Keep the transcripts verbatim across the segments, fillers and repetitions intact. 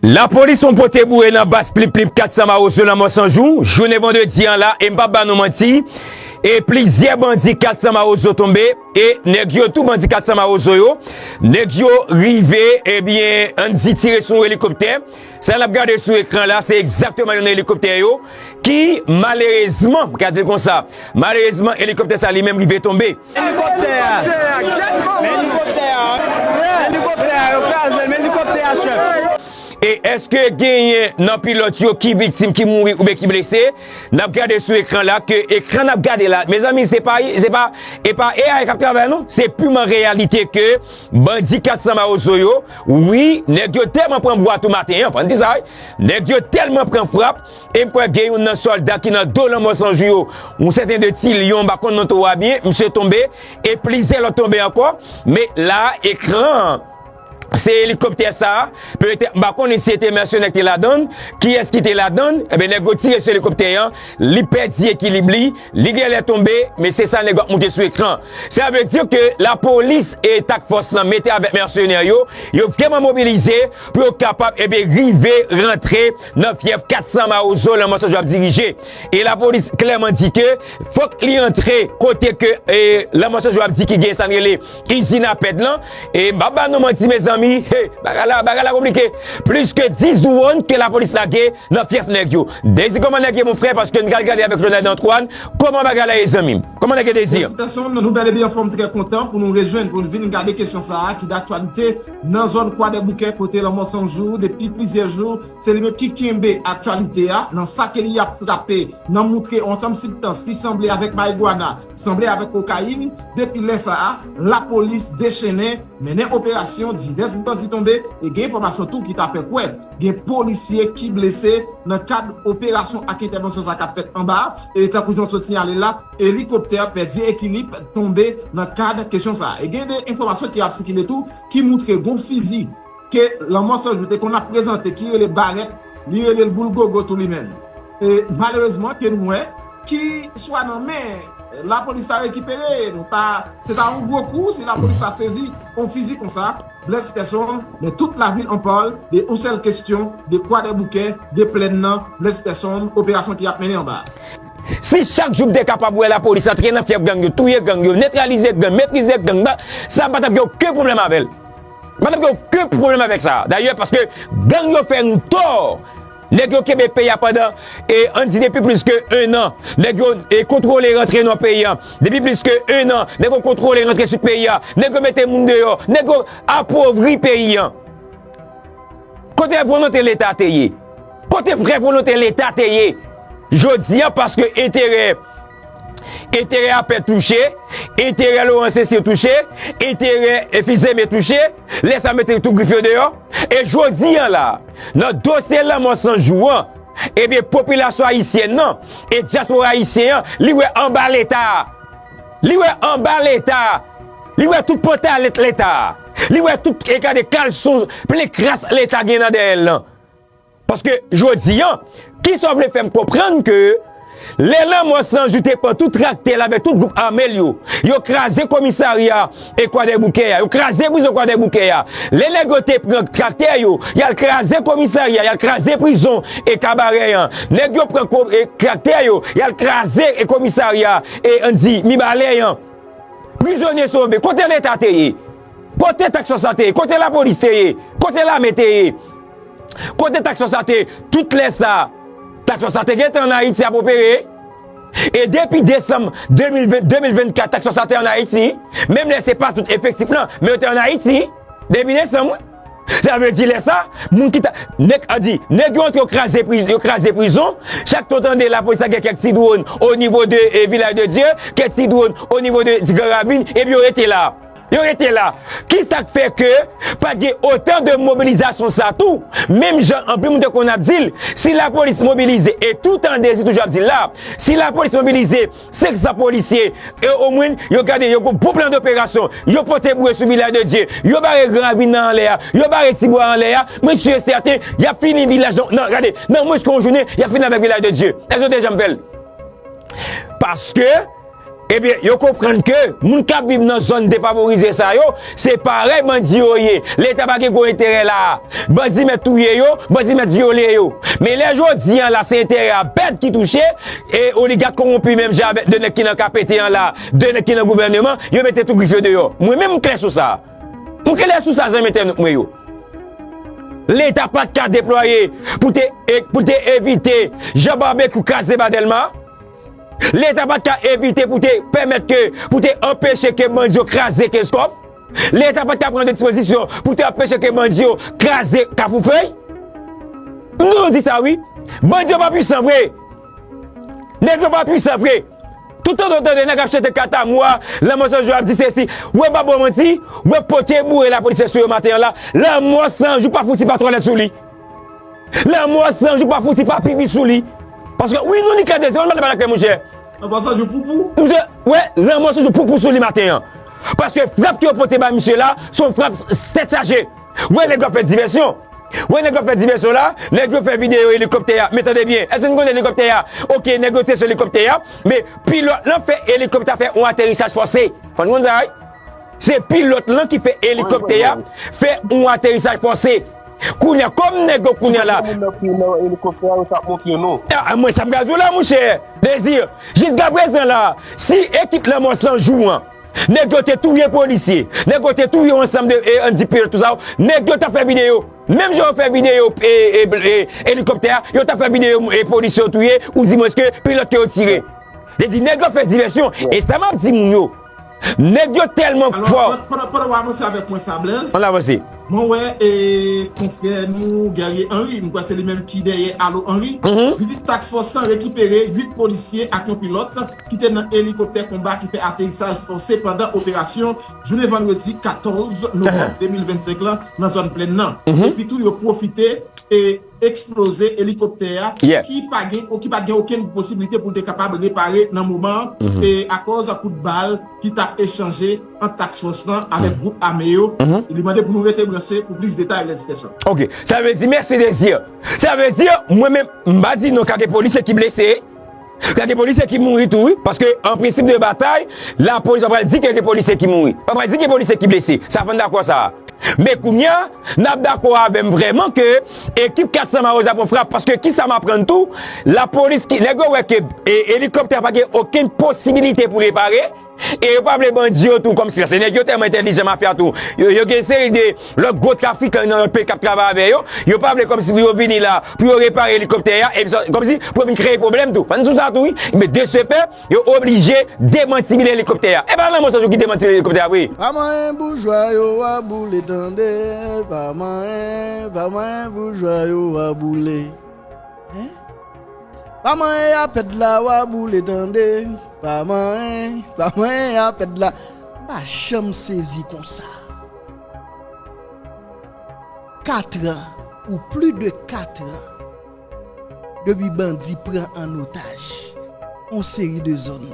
Lapolis fè yon pote boure nan baz Plip Plip kat san Mawozo nan Mòn San Jou, jounen vandredi an la, e m p ap ba nou manti, e plizyè bandi kat san Mawozo tonbe, e nèg yo tou, bandi kat san Mawozo yo, nèg yo rive, ebyen, ann di tire sou yon elikoptè. Sa n ap gade sou ekran la, se egzakteman youn nan elikoptè yo, ki malerezman, m ka di l konsa, malerezman, elikoptè sa li menm rive tonbe. Elikoptè a. Men elikoptè a. Men elikoptè a, yo kraze l, men elikoptè a, chèf. E èske genyen nan pilòt yo ki viktim, ki mouri oubyen ki blese? N ap gade sou ekran la, ke ekran n ap gade la, mezanmi, se pa, se pa, e pa A I k ap travay non, se piman reyalite ke bandi kat san Mawozo yo, wi, nèg yo tèlman pran bwa tou maten an, fò n di sa, wi. Nèg yo tèlman pran frap, e m kwè gen youn nan sòlda ki nan do Lanmò San Jou yo, yon sèten de Tilyon, m pa konn non twa byen, misye tonbe, e plizyè lòt tonbe ankò, men la, ekran an, se elikoptè sa a, petèt, m pa konnen si se te mèsenè ki te ladann, kiyès ki te ladann, ebyen, nèg yo tire sou elikoptè an, li pèdi ekilib li, li genlè tonbe, men se sa nèg yo ap montre sou ekran. Sa vle di ke lapolis e takfòs lan mete avèk mèsenè yo, yo vrèman mobilize pou yo kapab, ebyen, rive rantre nan fyèf kat san Mawozo Lanmò San Jou ap dirije. E lapolis klèman di ke fòk li antre kote ke, e, Lanmò San Jou ap di ki gen sa n rele izin a pèd lan. E m pa ba nou manti, mezanmi, he, bagay la, bagay la konplike. Plis ke dis dwòn ke lapolis lage nan fyèf nèg yo. Dezi, kòman nèg ye, mon frè, paske n pral gade avèk Ronald Antoine, kòman bagay la ye, zanmi m? Kòman nèg ye, Dezi? Felisitasyon, nou bèl e byen anfòm, trè kontan pou nou rejwenn, pou nou vin gade kesyon sa a ki daktyalite nan zòn Kwadèboukè, kote Lanmò San Jou, depi plizyè jou, se li menm ki kenbe aktyalite a, nan sa ke li ap frape, nan montre yon ansanm sibstans ki sanble avèk marigwana, sanble avèk kokayin. Depi lè sa a, lapolis dechennen, mennen operasyon, divès bandi tonbe, e gen enfòmasyon tou ki ta fè kwè gen polisye ki blese nan kad operasyon ak entèvansyon sa k ap fèt anba a, e tankou jan w sot siyale la, elikoptè pèdi ekilib, tonbe nan kad kesyon sa a. E gen de enfòmasyon ki ap sikile tou, ki montre gon fizi ke Lanmò San Jou te konn ap prezante, ki rele barèt, li rele l boul gogo tou li menm. E malerezman, ke nou wè, ki swa nan men lapolis la rekipere, nou pa, se ta yon gwo kou si lapolis la sezi yon fizi konsa, blès pèsonn, men tout lavil an pale de yon sèl kesyon, de Kwadèboukè, de plèn nan, blès pèsonn, operasyon ki ap mennen anba. Si chak jou m te kapab wè lapolis antre nan fyèf gang yo, touye gang yo, netralize gang, metrize gang nan, sa m pa t ap gen okenn pwoblèm avè l. M pa t ap gen okenn pwoblèm avèk sa. Dayè, paske gang yo fè n tò. Nèg yo kenbe peyi a pandan, e, ann di depi plis ke en an. Nèg yo, e, kontwole rantre nan peyi a. Depi plis ke en an, nèg yo kontwole rantre sou peyi a. Nèg yo mete moun deyò. Nèg yo apovri peyi a. Kote volonte Leta te ye? Kote vrè volonte Leta te ye? Jodi a, paske enterè, enterè Apèd touche, enterè Laurent Cécile touche, enterè, e, Fils-Aimé touche, lè sa mete tout grif yo deyò. E jodi a la, nan dosye Lanmò San Jou an, ebyen, popilasyon ayisyèn nan e dyaspora ayisyen an, li wè anba Leta a. Li wè anba Leta a. Li wè tout pantalèt Leta a. Li wè tout, e gade kalson plen kras Leta gen nan dèyè l lan. Paske jodi a, kisa w vle fè m konprann ke lè Lanmò San Jou te pran tout traktè l avèk tout gwoup ame l yo, yo kraze komisarya e Kwadèboukè a, yo kraze prizon Kwadèboukè a. Lè nèg yo te pran traktè yo, y al kraze komisarya, y al kraze prizon e Kabarè an. Nèg yo pran ko-, e traktè yo, y al kraze e komisarya e ann di Mibalè an. Prizonye sove. Kote Leta te ye? Kote Task Force la te ye? Kote lapolis te ye? Kote lame te ye? Kote Task Force la te ye? Tout lè sa, Task Force la te gentan ann Ayiti ap opere. E depi desanm de mil ven, de mil vennkat, Task Force la te ann Ayiti. Menm lè se pa tout efektif lan, men yo te ann Ayiti. Depi desanm, wi. Sa vle di lè sa, moun ki ta, nèg, a di, nèg yo antre, yo kraze pri-, yo kraze prizon. Chak tan w tande lapolis la gen kèk ti dwòn o nivo de, e, Vilaj de Dye, kèk ti dwòn o nivo de, de Gran Ravin, epi yo rete la. Yo rete la. Kisa k fè ke pa t gen otan de mobilizasyon sa tou? Menm jan anpil moun te konn ap di l, si lapolis mobilize, e toutan Dezi toujou ap di l la, si lapolis mobilize, senk san polisye, e omwen, yo gade, yo gon bon plan doperasyon, yo pote boure sou Vilaj de Dye, yo bare Gran Ravin nan anlè a, yo bare Tibwa anlè a, mwen si e sèten, y ap fini vilaj nan, nan, gade, nan mwens ke yon jounen, y ap fini avèk Vilaj de Dye. Èske yo te janm fè l? Paske, Ebyen, yo konprann ke moun k ap viv nan zòn defavorize sa yo, se parèy bandi yo ye. Leta pa gen gwo enterè la a. Bandi mèt touye yo, bandi mèt vyole yo. Men lè jodi a la, se enterè a bèt ki touche, e oligak kowonpi menm jan avèk de nèg ki nan K P T an la, de nèg ki nan gouvèneman, yo mete tou grif yo deyò. Mwen menm, m klè sou sa. M klè sou sa, zanmi entènot mwen yo. Leta pa t ka deplwaye pou te, e, pou te evite Jan Babekyou kraze ba Dèlma. Leta pa t ka evite pou te pèmèt ke, pou te anpeche ke bandi yo kraze Kenskòf. Leta pa t ka pran de dispozisyon pou te anpeche ke bandi yo kraze Kafou Fèy. M toujou di sa, wi. Bandi yo pa pwisan vre. Nèg yo pa pwisan vre. Toutan w tande nèg ap chante katamwa, Lanmò San Jou ap di sesi, wè m pa ba w manti, wè pote boure lapolis fè sou yo maten an la, Lanmò San Jou pa fouti pa twalèt sou li. Lanmò San Jou pa fouti pa pipi sou li. Paske, wi, nou ni klè de zye, ann pale bagay klè, monchè. Lanmò San Jou poupou. Monchè, wè, Lanmò San Jou poupou sou li maten an. Paske frap ke yo pote ba misye la, se yon frap s-, tèt chaje. Wè nèg yo ap fè divèsyon. Wè nèg yo ap fè divèsyon la, nèg yo fè videyo elikoptè a. Men tande byen, èske n konn elikoptè a? Oke, nèg yo tire sou elikoptè a, men pilòt lan fè elikoptè a fè yon aterisaj fòse. Fò n konn sa, wi. Se pilòt lan ki fè elikoptè a fè yon aterisaj fòse. Kounye a, kòm nèg yo kounye a la. Moun nan ki nan elikoptè a, yo t ap montre nou. A, mwen, sa m ka di w la, monchè. Dezir, jiskaprezan la, si ekip Lanmò San Jou an, nèg yo te touye polisye, nèg yo te touye yon ansanm de, e, ann di pilòt, tout sa yo, nèg yo t ap fè videyo. Menm jan yo fè videyo, e, e, e, elikoptè a, yo t ap fè videyo, e, polisye yo touye, oudimwens ke pilòt ke yo tire. Vle di, nèg yo fè divèsyon. E sa m ap di moun yo, nèg yo tèlman fò. Alò, pandan, pandan w avanse avèk mwen sa, Blaise, ann avanse. Mwen wè, e, konfrè nou, Guerrier Henry, m kwè se li menm ki dèyè Alo Henry. Vizit Task Force lan rekipere uit polisye ak yon pilòt ki te nan elikoptè konba ki fè aterisaj fòse pandan operasyon jounen vandredi katòz novanm de mil vennsenk lan nan zòn Plèn nan. Epi tou, yo pwofite e eksploze elikoptè a, ki pa gen, ki pa t gen okenn posiblite pou l te kapab repare nan moman an, e akòz kout bal ki t ap echanje ant Task Force lan avèk gwoup ame yo. Li mande pou nou rete branche pou plis detay, Blaise Sterson. Oke, sa vle di, mèsi Désir. Sa vle di, mwen menm, m pa di non, ka gen polisye ki blese. Ka gen polisye ki mouri tou, wi, paske an prensip de batay, lapolis pa pral di ke gen polisye ki mouri. Pa pral di gen polisye ki blese. Sa fò n dakò sa a. Men kounye a, n ap dakò avè m vrèman ke ekip kat san Mawozo ap pran frap, paske kisa m aprann tou, lapolis ki, nèg yo wè ke, e, elikoptè a pa gen okenn posibilite pou repare, e yo pa vle bandi yo tou, kòmsi se nèg yo tèlman entèlijan mafya tou. Yo, yo gen seri de lòt gwo trafikan nan lòt peyi k ap travay avè yo. Yo pa vle kòmsi pou yo vini la, pou yo repare elikoptè a, epi sa, kòmsi pou yo vin kreye pwoblèm tou. Fò n di w sa tou, wi. Men de ce fait, yo oblije demantibile elikoptè a. E pa Lanmò San Jou ki demantibile elikoptè a vre. Pa manyen boujwa yo a boule, tande. Pa manyen, pa manyen boujwa yo a boule. Hein? Pa manyen y a pèd la w a boule, tande. Pa manyen, pa manyen y a pèd la. M pa janm sezi konsa. Kat an, ou plis de kat an, depi bandi pran an otaj on seri de zòn,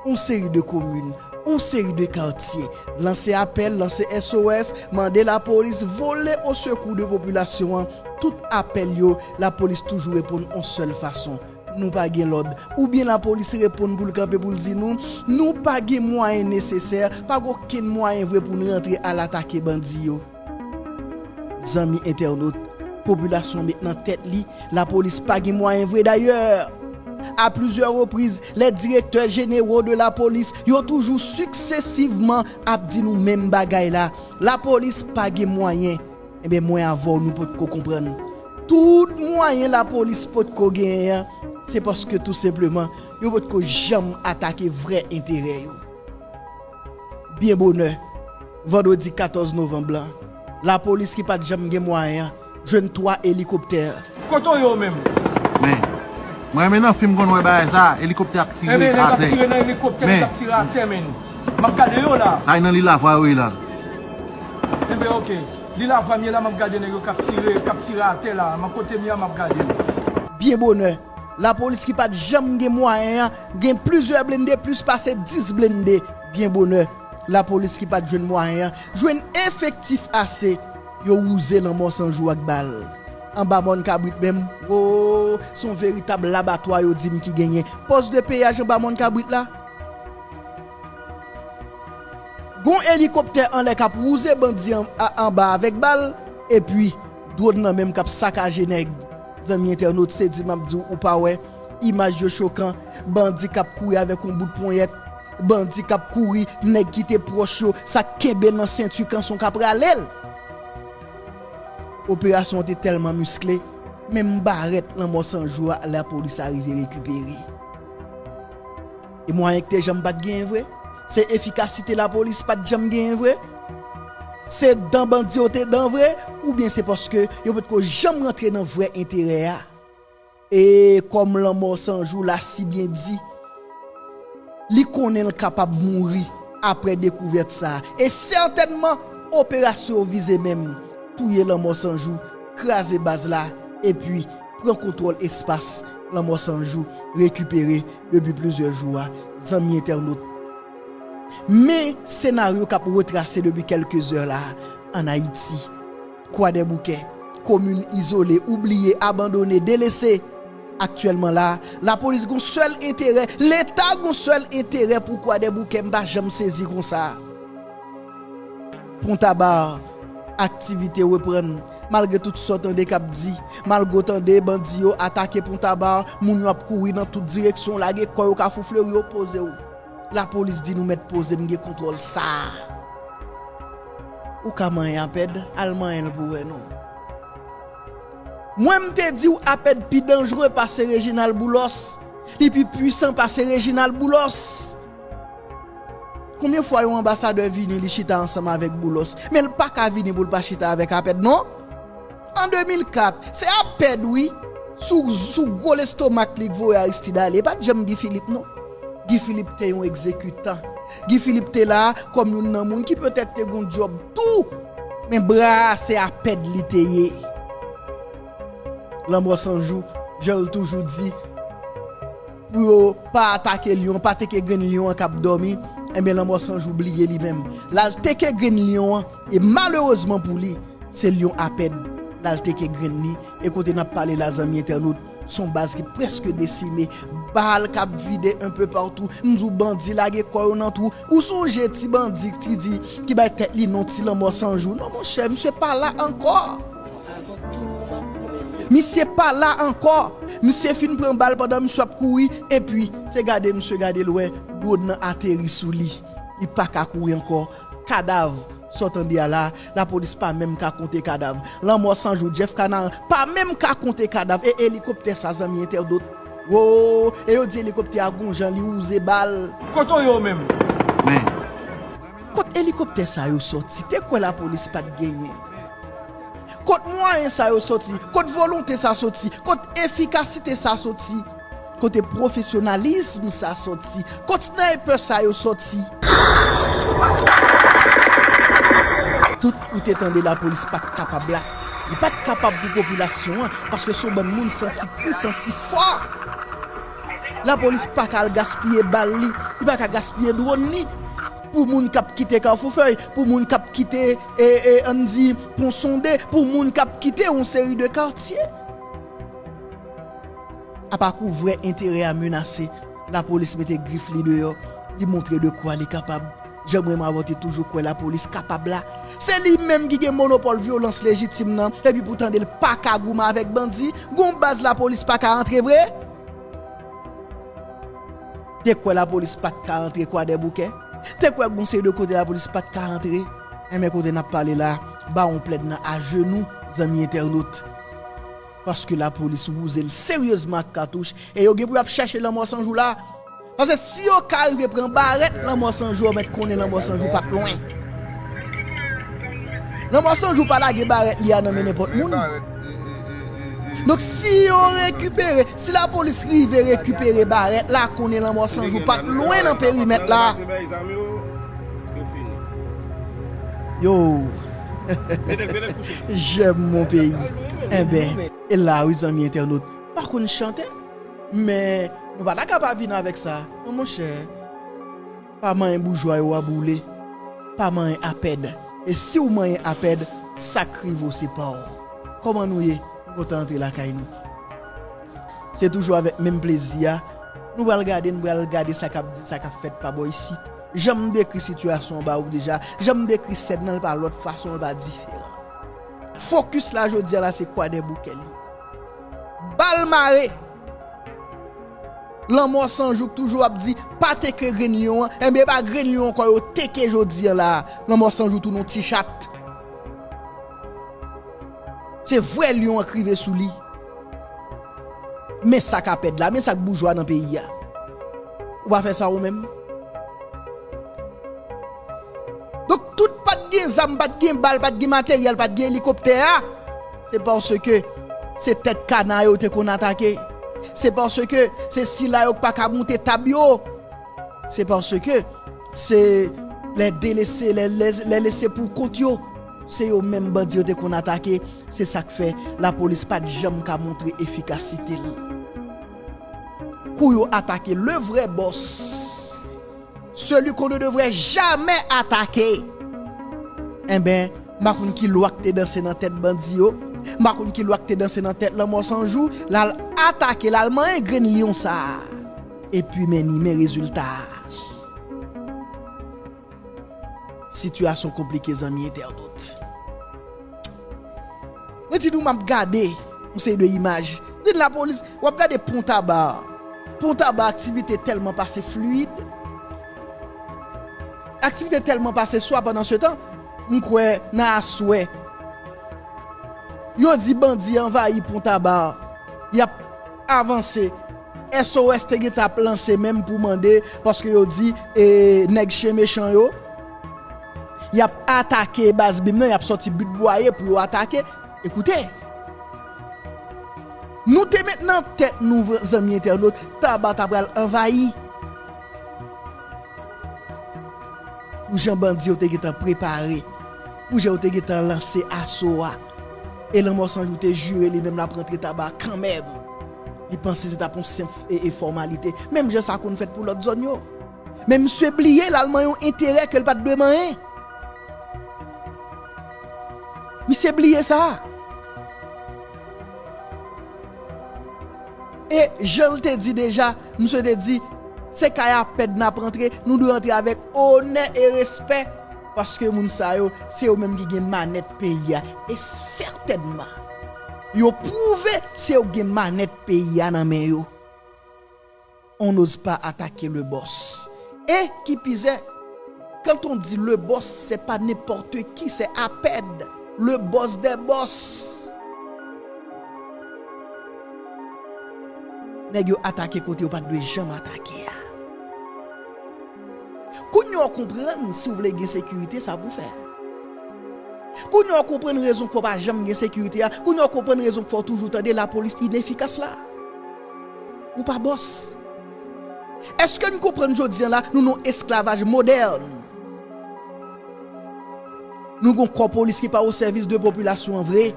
on seri de komin, on seri de katye, lanse apèl, lanse S O S, mande lapolis vole o sekou de popilasyon an, tout apèl yo, lapolis toujou reponn on sèl fason. Nou pa gen lòd. Oubyen lapolis reponn pou l kanpe pou l di nou, nou pa gen mwayen nesesè, pa gen okenn mwayen vre pou n rantre al atake bandi yo. Zanmi entènot, popilasyon met nan tèt li, lapolis pa gen mwayen vre. Dayè, a plizyè repriz, les directeurs généraux de la police, yo toujou siksesivman ap di nou menm bagay la, lapolis pa gen mwayen. Enben, mwen avè w, nou potko konprann. Tout mwayen lapolis potko genyen an, se paske tou senpleman, yo potko janm atake vrè enterè yo. Byen bonè, vandredi katòz novanm lan, lapolis ki pa t janm gen mwayen an, jwenn twa elikoptè. Kote w ye w menm? Men, mwen renmen nan fim konn wè bagay sa, elikoptè ap tire atè. Enben, nèg ap tire nan elikoptè, nèg ap tire atè, men. M ap gade yo la. Sa e nan Lil Avwa yo ye la. Enben, oke. Lil Avwa m ye la, m ap gade nèg yo k ap tire, k ap tire atè la. M ap kote m ye a, m ap gade yo. Byen bonè, lapolis ki pa t janm gen mwayen an, gen plizyè blende, plis pase dis blende. Byen bonè, lapolis ki pa t jwenn mwayen an, jwenn efektif ase, yo wouze Lanmò San Jou ak bal. Anba Mòn Kabrit menm, wo, se yon veritab labatwa yo di m ki genyen. Pòs de peyaj anba Mòn Kabrit la. Gon elikoptè anlè k ap wouze bandi an, a, anba avèk bal, epi dwòn nan menm k ap sakaje nèg. Zanmi entènot, se di m ap di w, ou pa wè, imaj yo chokan, bandi k ap kouri avèk yon bout ponyèt, bandi k ap kouri, nèg ki te pwòch yo, sa k kenbe nan senti kanson k ap rale l. Operasyon an te tèlman miskle, menm barèt Lanmò San Jou a, lapolis arive rekipere. E mwayen k te janm pa t genyen vre? Se efikasite lapolis pa t janm genyen vre? Se dan bandi yo te dan vre? Oubyen se paske yo potko janm rantre nan vrè enterè a? E kòm Lanmò San Jou la si byen di, li konnen l kapab mouri aprè dekouvèt sa a. E sètènman, operasyon yo vize menm touye Lanmò San Jou, kraze baz la, epi pran kontwòl espas Lanmò San Jou rekipere depi plizyè jou a, zanmi entènot. Men senaryo k ap retrase depi kèlke zè la ann Ayiti. Kwadèboukè, komin izole, oubliye, abandone, delese. Aktyèlman la, lapolis gon sèl enterè, Leta gon sèl enterè pou Kwadèboukè, m pa janm sezi konsa. Pontaba, aktivite reprann, malgre tout sa w tande k ap di, malgre w tande bandi yo atake Pontaba, moun yo ap kouri nan tout direksyon, lage kò yo Kafou Fleri, opoze w. Lapolis di nou mèt poze, m gen kontwòl sa a. Ou ka manyen Apèd, al manyen l pou wè non. Mwen m te di w Apèd pi danjre pase Reginald Boulos, li pi pwisan pase Reginald Boulos. Konbyen fwa yon anbasadè vini, li chita ansanm avèk Boulos, men l pa ka vini pou l pa chita avèk Apèd non? An de mil kat, se Apèd wi, sou, sou gwo lestomak li k voye Aristide ale, e pa t janm Guy Philippe non. Guy Philippe te yon egzekitan. Guy Philippe te la kòm youn nan moun ki petèt te gon djòb tou, men bra a se Apèd li te ye. Lanmò San Jou, jan l toujou di, pou yo pa atake lyon, pa teke grenn lyon an k ap dòmi, enben Lanmò San Jou bliye li menm. L al teke grenn lyon an, e malerezman pou li, se lyon Apèd l al teke grenn li. E kote n ap pale la, zanmi entènot, s on baz ki prèske desime, bal k ap vide enpe patou. M di w bandi lage kò yo nan twou. Ou sonje ti bandi ki di, ki bay tèt li non Ti Lanmò San Jou? Non, monchè, misye pa la ankò. Misye pa la ankò. Misye fin pran bal pandan misye ap kouri, epi se gade misye gade l wè dwòn nan ateri sou li. Li pa ka kouri ankò. Kadav, sa w tande a la, lapolis pa menm ka konte kadav. Lanmò San Jou, Jeff Canaran, pa menm ka konte kadav. E elikoptè sa, zanmi entènot. Wo, e yo di elikoptè a gon jan li wouze bal. Kote w ye w menm? Men. Kot elikoptè sa yo sòti? Te kwè lapolis pa t genyen. Kot mwayen sa yo sòti? Kot volonte sa sòti? Kot efikasite sa sòti? Kote pwofesyonalism sa sòti? Kot sniper sa yo sòti? Tout ou te tande lapolis pa t kapab la. Li pa t kapab pou popilasyon an, paske s on bann moun santi kri, santi fò. Lapolis pa ka al gaspiye bal li, li pa ka gaspiye dwòn li pou moun k ap kite Kafou Fèy, pou moun k ap kite, e, e, ann di, Pon Sonde, pou moun k ap kite yon seri de katye. Apa kou vrè enterè a menase, lapolis mete grif li deyò, li montre de kwa li kapab. Jan mwen m avè w te toujou kwè lapolis kapab la. Se li menm ki gen monopòl vyolans lejitim nan, epi pou tande l pa ka goumen avèk bandi, gon baz lapolis pa ka antre vre? Te kwè lapolis pa t ka antre Kwadèboukè? Te kwè gon seri de kote lapolis pa t ka antre? Enben kote n ap pale la, Bawon Plèd nan ajenou, zanmi entènot. Paske lapolis wouze l seryezman ak katouch, e yo gen pou y ap chèche Lanmò San Jou la. Paske si yo ka rive pran barèt Lanmò San Jou, yo mèt konnen Lanmò San Jou pa t lwen. Lanmò San Jou pa lage barèt li a nan men nenpòt moun. Donk, si yo rekipere, si lapolis rive rekipere barèt la, konnen Lanmò San Jou pa t lwen nan perimèt la. Yo, j'aime mon pays. Enben, e la wi, zanmi entènot, pa konn chante, men nou pa ta ka pa vin avèk sa. Non, monchè, pa manyen boujwa yo a boule, pa manyen Apèd. E si w manyen Apèd, sa k rive w se pa w. Kòman nou ye? M kontan antre lakay nou. Se toujou avèk menm plezi a. Nou pral gade, nou pral gade sa k ap di, sa k ap fèt pa bò isit. Jan m dekri sitiyasyon an ba ou deja, jan m dekri sèn nan, l pa lòt fason, l pa diferan. Fokis la jodi a la, se Kwadèboukè li. Bal mare. Lanmò San Jou k toujou ap di, pa teke grenn lyon an, enben, e pa grenn lyon ankò yo teke jodi a la. Lanmò San Jou tounen yon ti chat. Se vre lyon an k rive sou li. Men sa k a pèd la, men sa k boujwa nan peyi a. Ou pa fè sa ou menm? Donk, tout pa t gen zam, pa t gen bal, pa t gen materyèl, pa t gen elikoptè a, se paske se tèt kana yo te konn atake. Se paske se sila yo k pa ka moute tab yo. Se paske se lè delese, lè, lè, lè lese pou kont yo, se yo menm bandi yo te konn atake. Se sa k fè lapolis pa t janm ka montre efikasite l. Kou yo atake le vrai boss, celui qu'on ne devrait jamais attaquer, enben, m pa konn ki lwa k te danse nan tèt bandi yo, m pa konn ki lwa k te danse nan tèt Lanmò San Jou, l al atake, l al manyen grenn lyon sa a. Epi men ni, men rezilta a. Sitiyasyon konplike, zanmi entènot. Mwen di nou, m ap gade yon seri de imaj. Di lapolis, w ap gade Pon Taba. Pon Taba, aktivite tèlman pase fliyid. Aktivite tèlman pase swa pandan se tan, m kwè nan aswè. Yo di bandi anvayi Pon Taba. Y ap avanse. S O S te gentan ap lanse menm pou mande, paske yo di, e, nèg chen mechan yo, y ap atake baz bim nan, y ap sòti Bitbwaye pou yo atake. Ekoute, nou te met nan tèt nou, zanmi entènot, Taba ta pral anvayi. Pou jan bandi yo te gentan prepare, pou jan yo te gentan lanse aso a. E Lanmò San Jou te jire li menm l ap rantre Taba kanmenm. Li panse se t ap yon senp e, e fòmalite. Menm jan sa konn fèt pou lòt zòn yo. Men misye bliye l al manyen yon enterè ke l pa t dwe manyen. Misye bliye sa. E jan l te di deja, misye te di, se kay a pèd n ap rantre, nou dwe rantre avèk onè e respè, paske moun sa yo, se yo menm ki gen manèt peyi a. E sètènman, yo pwouve se yo ki gen manèt peyi a nan men yo. On n'ose pas attaquer le boss. Et qui pis est, quand on dit le boss, c'est pas n'importe qui, c'est APED, le boss des boss. Nèg yo atake kote yo pa t dwe janm atake a. Kounye a w konprann, si w vle gen sekirite, sa pou w fè. Kounye a w konprann rezon k fè w pa janm gen sekirite a. Kounye a w konprann rezon k fè w toujou tande lapolis inefikas la. Ou pa bòs. Èske n konprann jodi a la, nou nan esklavaj modèn? Nou gon kò polis ki pa o sèvis de popilasyon an vre.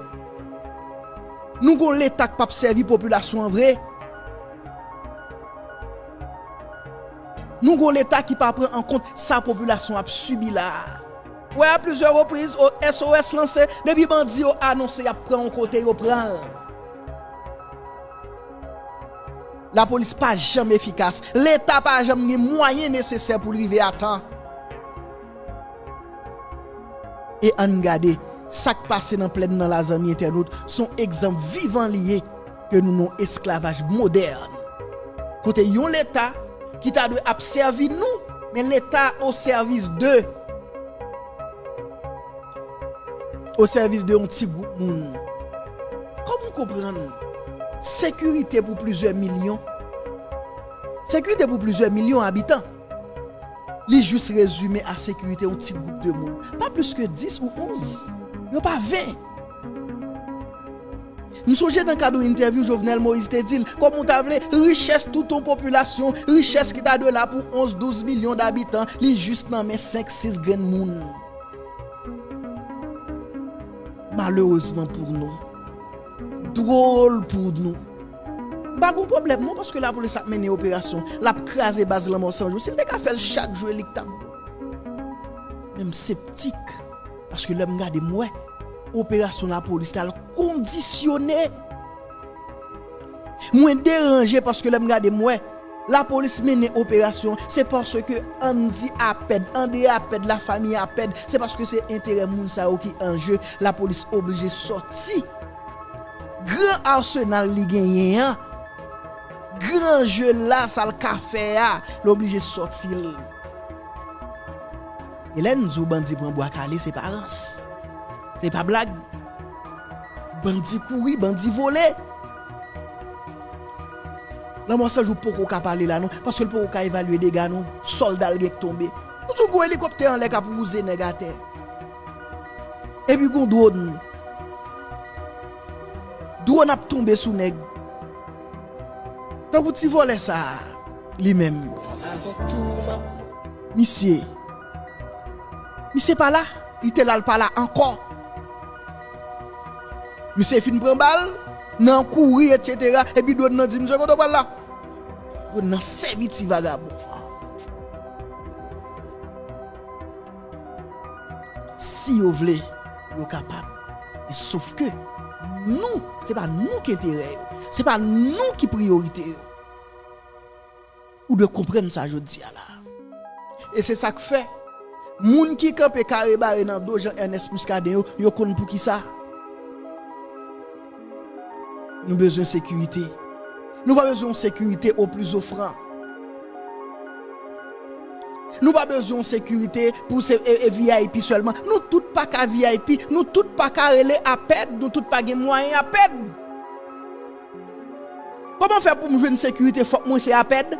Nou gon leta k p ap sèvi popilasyon an vre. Nou gon leta ki pa pran an kont sa popilasyon ap sibi la a. Wè, a plizyè repriz, o, S O S lanse, depi bandi yo anonse y ap pran yon kote, yo pran l. Lapolis pa janm efikas. Leta pa janm gen mwayen nesesè pou l rive a tan. E ann gade, sa k pase nan plèn nan la, zanmi entènot, se yon egzanp vivan li ye ke nou nan esklavaj modèn. Kote yon leta ki ta dwe ap sèvi nou, men leta o sèvis de, o sèvis de yon ti gwoup moun. Kòman w konprann sekirite pou plizyè milyon, sekirite pou plizyè milyon abitan, li jis rezime a sekirite yon ti gwoup de moun. Pa plis ke dis ou onz. Yo pa ven. M sonje nan kad yon entèvyou Jovenel Moïse te di l, kòman w ta vle, richès tout yon popilasyon, richès ki ta dwe la pou onz, douz milyon d'abitan, li jis nan men senk, sis grenn moun. Malerezman pou nou, dwòl pou nou, m pa gon pwoblèm non, paske lapolis ap mennen operasyon, l ap kraze baz Lanmò San Jou. Si l te ka fè l chak jou, e li k t ap bon. Men m septik, paske lè m gade, m wè operasyon lapolis la, l kondisyone. Mwen deranje paske lè m gade, m wè Lapolis mennen operasyon, se paske Andy Apèd, André Apèd, lafanmi Apèd, se paske se enterè moun sa yo ki an je, lapolis oblije sòti. Gran asenal li genyen an, gran je la, sa l ka fè a, l oblije sòti l. E lè n di w bandi pran Bwa Kale, se pa rans. Se pa blag. Bandi kouri, bandi vole. Lanmò San Jou poko ka pale la non, paske l poko ka evalye dega non, sòlda l gen k tonbe. Nou di w gon elikoptè anlè k ap wouze nèg atè. Epi gon dwòn. Dwòn ap tonbe sou nèg. Tankou ti vòlè sa a, li menm. Misye. Misye pa la. Li te la, l pa la ankò. Misye fin pran bal, nan kouri, etsetera. Epi dwòn nan di, "Misye, kote w pral la?" Dwòn nan sèvi ti vagabon an. Si yo vle, yo kapab. Men sof ke nou, se pa nou ki enterè yo. Se pa nou ki priyorite yo. Ou dwe konprann sa jodi a la. E se sa k fè, moun ki kanpe kare bare nan do Jean Ernest Muscadin yo, yo konn poukisa. Nou bezwen sekirite. Nou pa bezwen yon sekirite au plus offrant. Nou pa bezwen yon sekirite pou se, e, e V I P sèlman. Nou tout pa ka V I P, nou tout pa ka rele Apèd, nou tout pa gen mwayen Apèd. Kòman fè pou m jwenn sekirite? Fòk mwen se Apèd?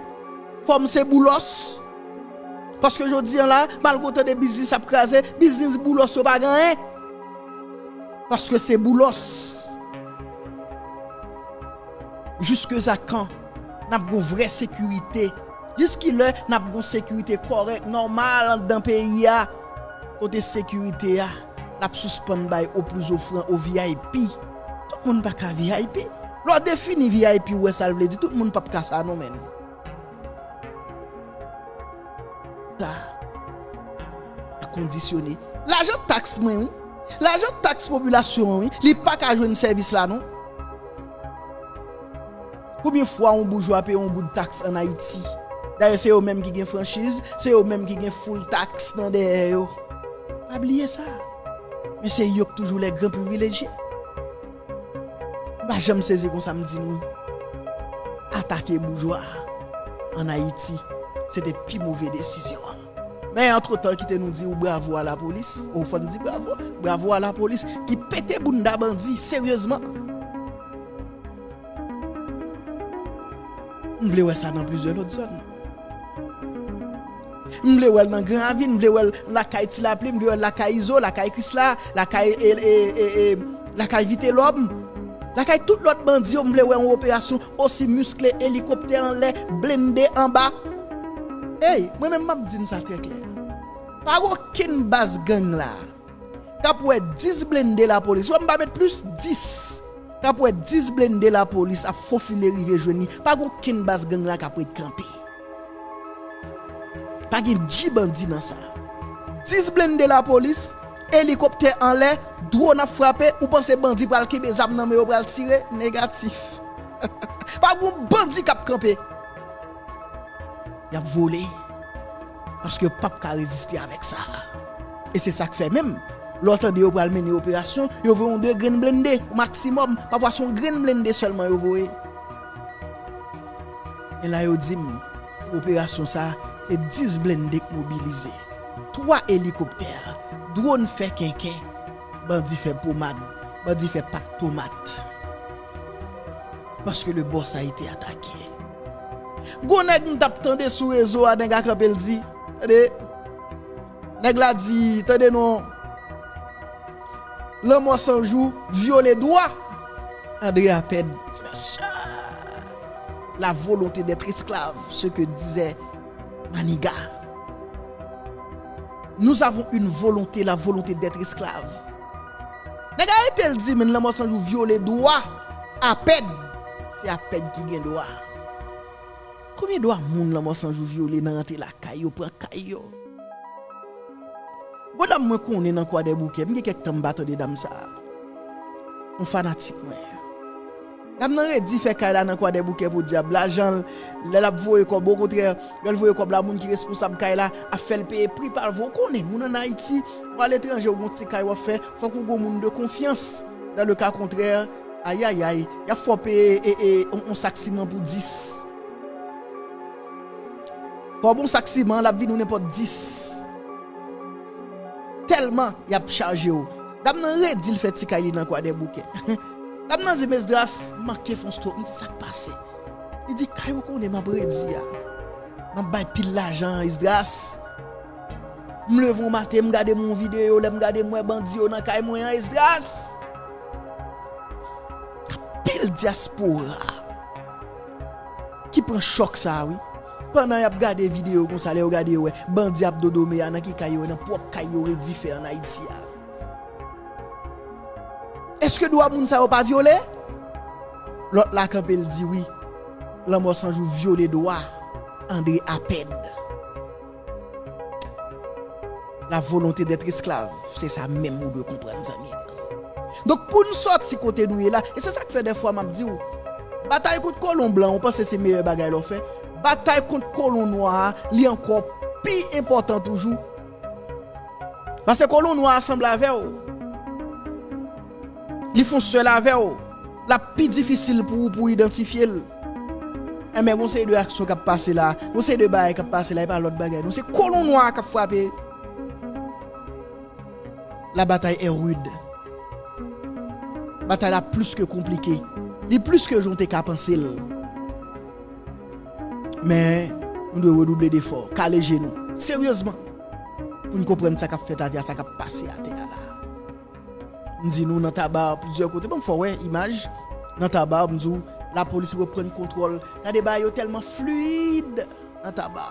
Fò m se Boulos? Paske jodi a la, malgre w tande biznis ap kraze, biznis Boulos yo pa gen anyen. Paske se Boulos. Jiskakan n ap gon vrè sekirite? Jiskilè n ap gon sekirite kòrèk, nòmal anndan peyi a? Kote sekirite a, l ap sispann bay au plus offrant, au V I P. Tout moun pa ka V I P. Lè w defini V I P, ou wè sa l vle di. Tout moun p ap ka sa non, menn. Sa kondisyone. Lajan taks mwen, wi. Lajan taks popilasyon an, wi. Li pa ka jwenn sèvis la, non. Konbyen fwa yon boujwa peye yon goud taks ann Ayiti? Dayè, se yo menm ki gen franchiz, se yo menm ki gen full taks nan dèyè yo. Pa bliye sa. Men se yo k toujou les grands privilèges. M pa janm sezi konsa m di nou, atake boujwa ann Ayiti, se te pi move desizyon an. Men antretan, kite nou di w bravo a lapolis, ou fò n di bravo, bravo a lapolis ki pete bounda bandi, seryezman. M vle wè sa nan plizyè lòt zòn. M vle wè l nan Gran Ravin, m vle wè l lakay Ti Lapli, m vle wè l lakay Izo, lakay Krisla, lakay, e, e, e, e, lakay Vitelòm, lakay tout lòt bandi yo, m vle wè yon operasyon osi miskle, elikoptè anlè, blende anba. Ey, mwen menm m ap di n sa trè klè. Pa gen okenn baz gang la k ap wè dis blende lapolis, wè m pa met plis, dis, k ap wè dis blende lapolis ap fofile rive jwenn li. Pa gen okenn baz gang la k ap ret kanpe. Pa gen dji bandi nan sa. Dis blende lapolis, elikoptè anlè, dwòn ap frape, ou panse bandi pral kenbe zam nan men yo, pral tire? Negatif. Pa gen bandi k ap kanpe. Y ap vole. Paske yo p ap ka reziste avèk sa. E se sa k fè menm, lè w tande yo pral mennen operasyon, yo voye yon de grenn blende, maksimòm. Pafwa se yon grenn blende sèlman yo voye. Men la yo di m, pou operasyon sa, se dis blende k mobilize. Twa elikoptè, dwòn fè kenken, bandi fè pomad, bandi fè pat tomat. Paske le boss a été attaqué. Gon nèg m t ap tande sou rezo a, nèg la kanpe l di, tande, nèg la di, tande non, Lanmò San Jou vyole dwa André Apèd. La volonté d'être esclave, ce que disait Maniga. Nous avons une volonté, la volonté d'être esclave. Nèg arete l di, men Lanmò San Jou vyole dwa Apèd. Se Apèd ki gen dwa. Konbyen dwa moun Lanmò San Jou vyole nan rantre lakay yo, pran kay yo? Gon dam mwen konnen nan Kwadèboukè, m gen kèk tan m pa tande dam sa a. Yon fanatik mwen. Dam nan redi fè kay la nan Kwadèboukè podyab. Lajan l, lè l ap voye kòb, okontrè, lè l voye kòb la, moun ki responsab kay la ap fè l peye pri pa l. Ou konnen, moun ann Ayiti, ou aletranje, ou gon ti kay w ap fè, fòk ou gon moun de konfyans. Dans le cas contraire, ayayay, y ap fè w peye e, e, on, on sak siman pou dis. Kòb on sak siman, l ap vin ou nenpòt dis. Tèlman y ap chaje w. Dam nan redi l fè ti kay li nan Kwadèboukè. Dam nan di m, Esdras, m manke fè on stop. M di, sa k pase? Li di, kay ou konnen m ap redi a, m ap bay pil lajan, Esdras. M leve yon maten, m gade m yon videyo, lè m gade m wè bandi yo nan kay mwen an, Esdras. Anpil dyaspora ki pran chòk sa a, wi. Pandan y ap gade videyo konsa, lè yo gade, yo wè bandi ap dodome a, nan ki kay yo ye? Nan pwòp kay yo redi fè ann Ayiti a. Èske dwa moun sa yo pa vyole? Lòt la kanpe, l di, wi, Lanmò San Jou vyole dwa André Apèd. La volonté d'être esclave, se sa menm ou dwe konprann, zanmi. Donk, pou n sòti kote nou ye la, e se sa k fè dèfwa m ap di w, batay kont kolon blan, ou panse se meyè bagay la w fè? Batay kont kolon nwa a, li ankò pi enpòtan toujou. Paske kolon nwa a sanble avè w. Li fon sèl avè w. L ap pi difisil pou ou pou w idantifye l. Enben, gon seri de aksyon k ap pase la, gon seri de bagay k ap pase la, e pa lòt bagay non, se kolon nwa a k ap frape. La bataille est rude. Batay la plis ke konplike. Li plis ke jan w te ka panse l. Men, nou dwe redouble defò, kale je nou, seryezman, pou n konprann sa k ap fèt atè a, sa k ap pase atè a la. M di nou nan Taba, plizyè kote, ban m fè w wè imaj. Nan Taba, m di w, lapolis reprann kontwòl. Gade bagay yo tèlman fluid nan Taba.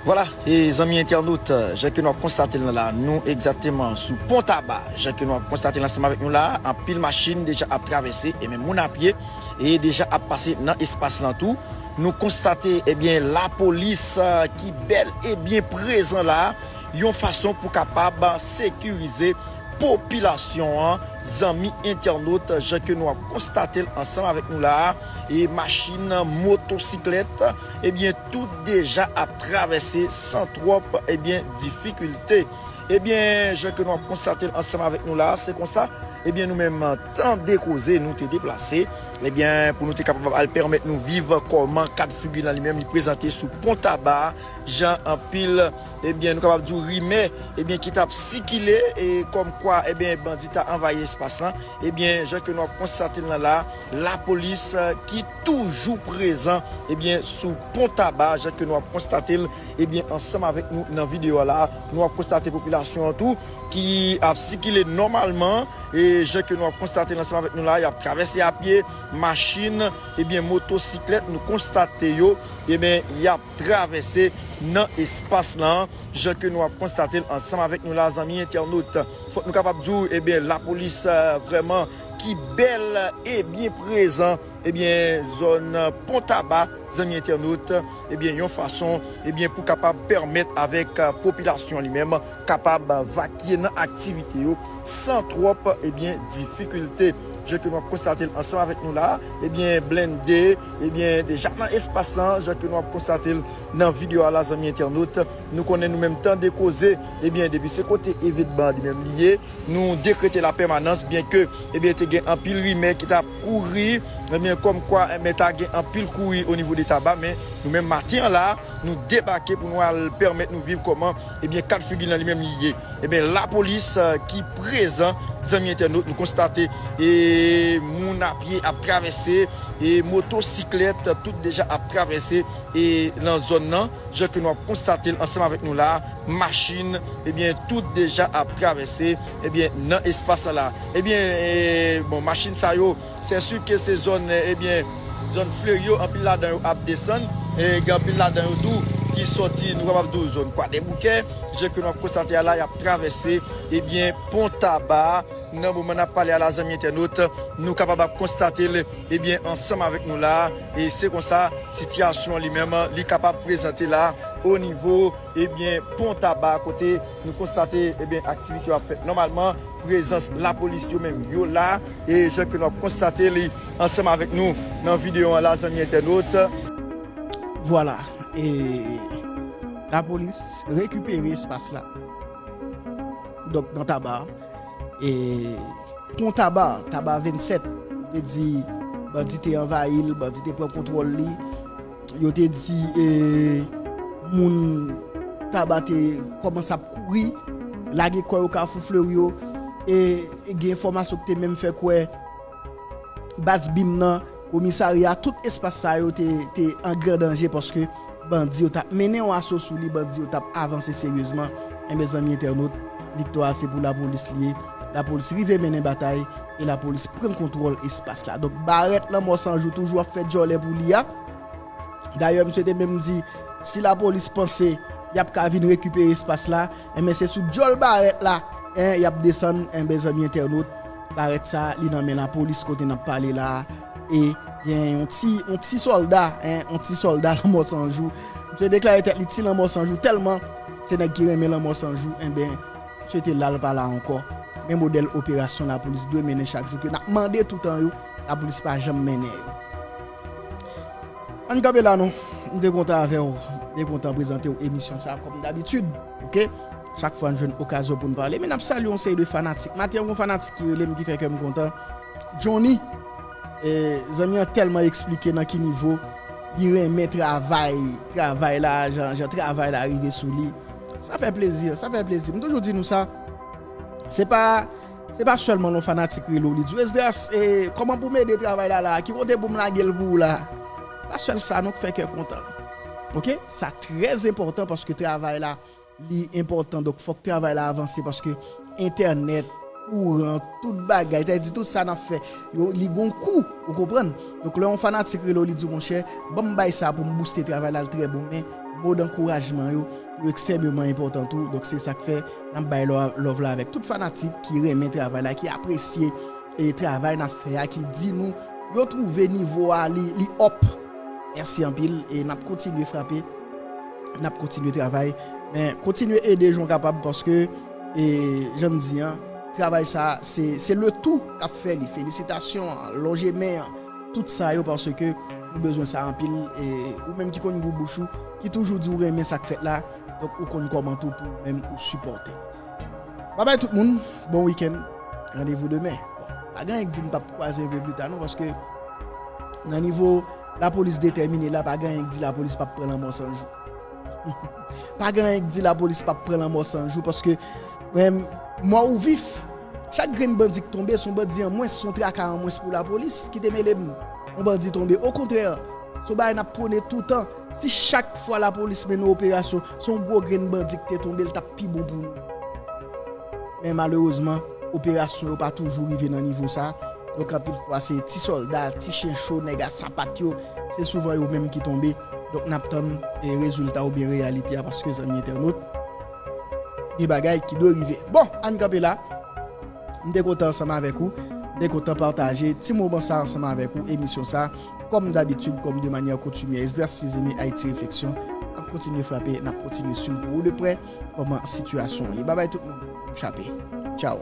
Vwala, e zanmi entènot, jan ke nou ap konstate l la, nou egzakteman sou Pon Taba, jan ke nou ap konstate l ansanm avèk nou la, anpil machin deja ap travèse, e menm moun a pye, e deja ap pase nan espas lan tou. Nou konstate, ebyen, lapolis, eh, ki bèl e byen prezan la, yon fason pou kapab sekirize popilasyon an, zanmi entènot, jan ke nou ap konstate l ansanm avèk nou la a, e machin, motosiklèt, ebyen, tout deja ap travèse san twòp, ebyen, difikilte. Ebyen, jan ke nou ap konstate l ansanm avèk nou la a, se konsa, ebyen, nou menm, Tande Koze, nou te deplase, ebyen, pou nou te kapab al pèmèt nou viv kòman kad figi lan li menm li prezante sou Pon Taba a, jan anpil, ebyen, nou kapab di w rimè, ebyen, ki t ap sikile, e kòmkwa, ebyen, bandi ta anvayi espas lan. Ebyen, jan ke nou ap konstate l lan la, lapolis, eh, ki toujou prezan, ebyen, sou Pon Taba, jan ke nou ap konstate l, ebyen, ansanm avèk nou nan videyo a la, nou ap konstate popilasyon an tou, ki ap sikile nòmalman, e jan ke nou ap konstate l ansanm avèk nou la, y ap travèse a pye, machin, ebyen, motosiklèt, nou konstate yo, ebyen, y ap travèse nan espas lan, jan ke nou ap konstate l ansanm avèk nou la, zanmi entènot. Fòk nou kapab di w, ebyen, lapolis, eh, vrèman ki bèl e byen prezan, ebyen, zòn Pon Taba, zanmi entènot, ebyen, yon fason, ebyen, pou kapab pèmèt avèk, eh, popilasyon li menm kapab vakye nan aktivite yo san twòp, ebyen, difikilte. Jan ke nou ap konstate l ansanm avèk nou la, ebyen, blende, ebyen, deja nan espas lan, jan ke nou ap konstate l nan videyo a la, zanmi entènot. Nou konnen nou menm Tande Koze, ebyen, depi se kote evènman an li menm li ye, nou dekrete lapèmanans, byenke, ebyen, te gen anpil rimè ki t ap kouri, ebyen, kòmkwa, ebyen, ta gen anpil kouri o nivo de Taba, men nou menm maten an la, nou debake pou nou al pèmèt nou viv kòman, ebyen, kad figi lan li menm li ye. Ebyen, lapolis, eh, ki prezan, zanmi entènot, nou konstate, e moun a pye ap travèse, e motosiklèt, tout deja ap travèse, e nan zòn nan, jan ke nou ap konstate l ansanm avèk nou la, machin, ebyen, tout deja ap travèse, ebyen, nan espas la. Ebyen, e, bon, machin sa yo, se si ke se zòn, ebyen, zòn Fleri yo, anpil ladan yo ap desann, e gen anpil ladan yo tou ki sòti, nou kapab di w, zòn Kwadèboukè, jan ke nou ap konstate a la, y ap travèse, ebyen, Pon Taba, Nan moman n ap pale a la, zanmi entènot, nou kapab ap konstate l, ebyen, ansanm avèk nou la, e se konsa, sitiyasyon an li menm, li kapab prezante la, o nivo, ebyen, Pon Taba, kote nou konstate, ebyen, aktivite yo ap fèt nòmalman, prezans lapolis yo menm, yo la, e jan ke nou ap konstate li ansanm avèk nou nan videyo an la, zanmi entènot. Vwala, e lapolis rekipere espas la. Donk, nan Taba, e Pon Taba, Taba vennsèt, yo te di bandi te anvayi l, bandi te pran kontwòl li. Yo te di, e, moun Taba te kòmanse ap kouri, lage kò yo Kafou Fleri yo, e, e gen enfòmasyon ki te menm fè kwè baz bim nan, komisarya, tout espas sa yo te, te an gran danje paske bandi yo t ap mennen yon aso sou li, bandi yo t ap avanse seryezman. Enben, zanmi entènot, viktwa a se pou lapolis li ye. Lapolis rive mennen batay e lapolis pran kontwòl espas la. Donk, barèt Lanmò San Jou toujou ap fè djòlè pou li a. Dayè, misye te menm di, si lapolis panse y ap ka vin rekipere espas la, enben, se sou djòl barèt la, en, y ap desann, enben, zanmi entènot, barèt sa, li nan men lapolis kote n ap pale la a, e gen yon ti, yon ti sòlda, en, yon ti sòlda Lanmò San Jou. Misye deklare tèt li Ti Lanmò San Jou, tèlman se nèg ki renmen Lanmò San Jou, enben, misye te la, l pa la ankò. Men modèl operasyon lapolis dwe mennen chak jou ke n ap mande toutan yo, lapolis pa janm mennen yo. Ann kanpe la non, m te kontan avè w, m te kontan prezante w emisyon sa kòm dabitid, oke? Chak fwa n jwenn okazyon pou n pale, men n ap salye yon seri de fanatik. Maten an, yon fanatik ki rele m, ki fè kè m kontan. Johnny, e, zanmi an tèlman eksplike nan ki nivo li renmen travay, travay la, jan, jan travay la rive sou li. Sa fè plezi, sa fè plezi. M toujou di nou sa, se pa, se pa sèlman yon fanatik rele w, li di w, Esdras, e, kòman pou m ede travay la la? Ki kote pou m lage l pou ou la? Pa sèl sa non k fè kè kontan. Oke? Sa trè enpòtan paske travay la, li enpòtan. Donk, fòk travay la avanse paske entènèt, kouran, tout bagay, sa vle di tout sa n ap fè, yo, li gon kou, ou konprann? Donk, lè yon fanatik rele w, li di w, monchè, ban m bay sa pou m bouste travay la, l trè bon, men mo dankourajman yo, yo ekstrèmeman enpòtan tou. Donk, se sa k fè n ap bay lò-, love la avèk tout fanatik ki renmen travay la, ki apresye, e, travay n ap fè a, ki di nou yo twouve nivo a, li, li up. Mèsi anpil, e n ap kontinye frape, n ap kontinye travay, men kontinye ede jan w kapab, paske, e, jan n di an, travay sa, se, se le tou k ap fè li. Felisitasyon, lonje men an, tout sa yo, paske nou bezwen sa anpil, e ou menm ki konn gou bouch ou, ki toujou di w renmen sa k fèt la, donk ou konn kòmante w pou ou menm ou sipòte. Babay tout moun, bon wikenn, randevou demen. Bon, pa gen anyen k di n p ap kwaze enpe pli ta non, paske nan nivo lapolis detèmine la, pa gen anyen k di lapolis p ap pran Lanmò San Jou. Pa gen anyen k di lapolis p ap pran Lanmò San Jou, paske, men, mò ou vif, chak grenn bandi k tonbe, se yon bandi an mwens, se yon traka an mwens pou lapolis ki te mele m. Yon bandi tonbe. Okontrè, se yon bagay n ap pwone toutan. Si chak fwa lapolis mennen operasyon, se yon gwo grenn bandi ki te tonbe, l t ap pi bon pou nou. Men malerezman, operasyon yo pa toujou rive nan nivo sa. Donk, anpil fwa, se ti sòlda, ti chen cho, nèg a sapat yo, se souvan yo menm ki tonbe. Donk, n ap tann, e, rezilta oubyen reyalite a, paske, zanmi entènot, gen bagay ki dwe rive. Bon, ann kanpe la. M te kontan ansanm avèk ou. M te kontan pataje ti moman sa ansanm avèk ou, emisyon sa. Kòm dabitid, kòm de manyè koutimyè, Esdras Fizeme, Ayiti Refleksyon. N ap kontinye frape, n ap kontinye swiv pou ou de prè kòman sitiyasyon an ye. Babay tout moun, m chape. Tchaw.